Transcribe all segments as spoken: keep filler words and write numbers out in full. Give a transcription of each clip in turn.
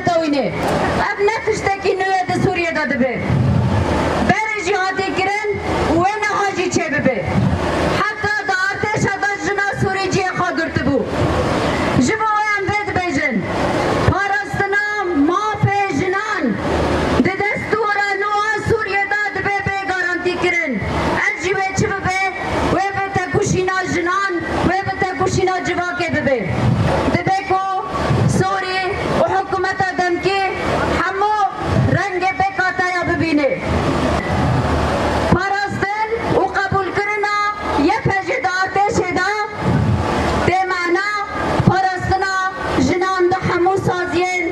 Tewînê. Ev ne tiştekî nû ye di Sûriyê de dibe. Berê jî hatî kirin û wê niha jî çêbibe. Heta di artêşa de jina Sûrî cihê xwe girtibû. Ji bo wê em vê dibêjin, parastina mafê jinan di destûra nû a Sûriyê de dibe bê garantî kirin. Ev jî wê çi bibe? Wê bi tekoşîna jinan, wê bi tekoşîna civakê bibe. Dibe ku Sûrî û hikûmeta demkî hemû rengê pêkateya bibîne. Parastin û qebûlkirina Y P G di artêşê de tê mana parastina jinan di hemû saziyên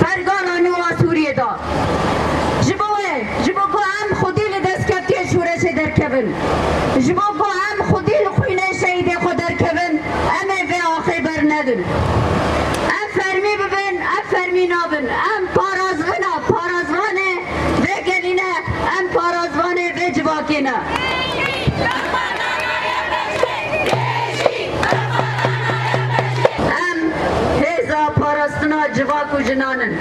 pergala nû a Sûriyê de. Ji bo wê, ji bo ku em xwedî li destkeftiyê şoreşê derkevin, ji bo ku em xwedî li xwînê şehîdê xwe derkevin, em ê vê axê bernedin. Em fermî bibin, em fermî nabin. Em parazvina, parazvanê vê gelî ne, em parazvanê vê civakê ne. Em hêza parastina civak û jinan in.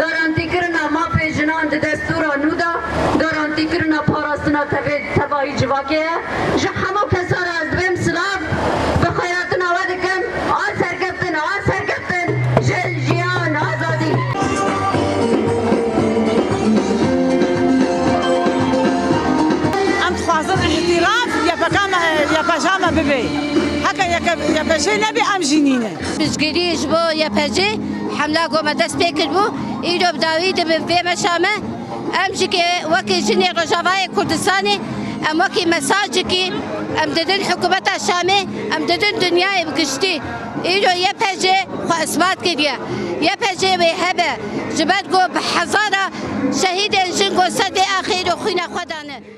Garantîkirina mafê jinan di destûra nû de, garantîkirina parastina tevê, tevahî civakê ye. Ji hemû kesa re ez dibêm silav, bi xeyratina we dikim. A serkeftin, a serkeftin, jin, jiyan, azadî. Em dixwazin îhtîraf Y P G me, Y P G me bibe. Heke Y P G nebê, em jî nîne. Piştgirî ji bo Y P G hemla ku me dest pê kiribû, îro bi dawî dibe vê meşa me. Em jî ke wekî jinê Rojavayê Kurdistanê, em wekî mesajekî em didin hikûmeta Şamê, em didin dinyayê bi giştî. Îro Y P G xwe isbat kiriye. Y P G wê hebe, ji ber ku bi hezara şehîdên jin ku ser vê axê îro xwîna xwe dane.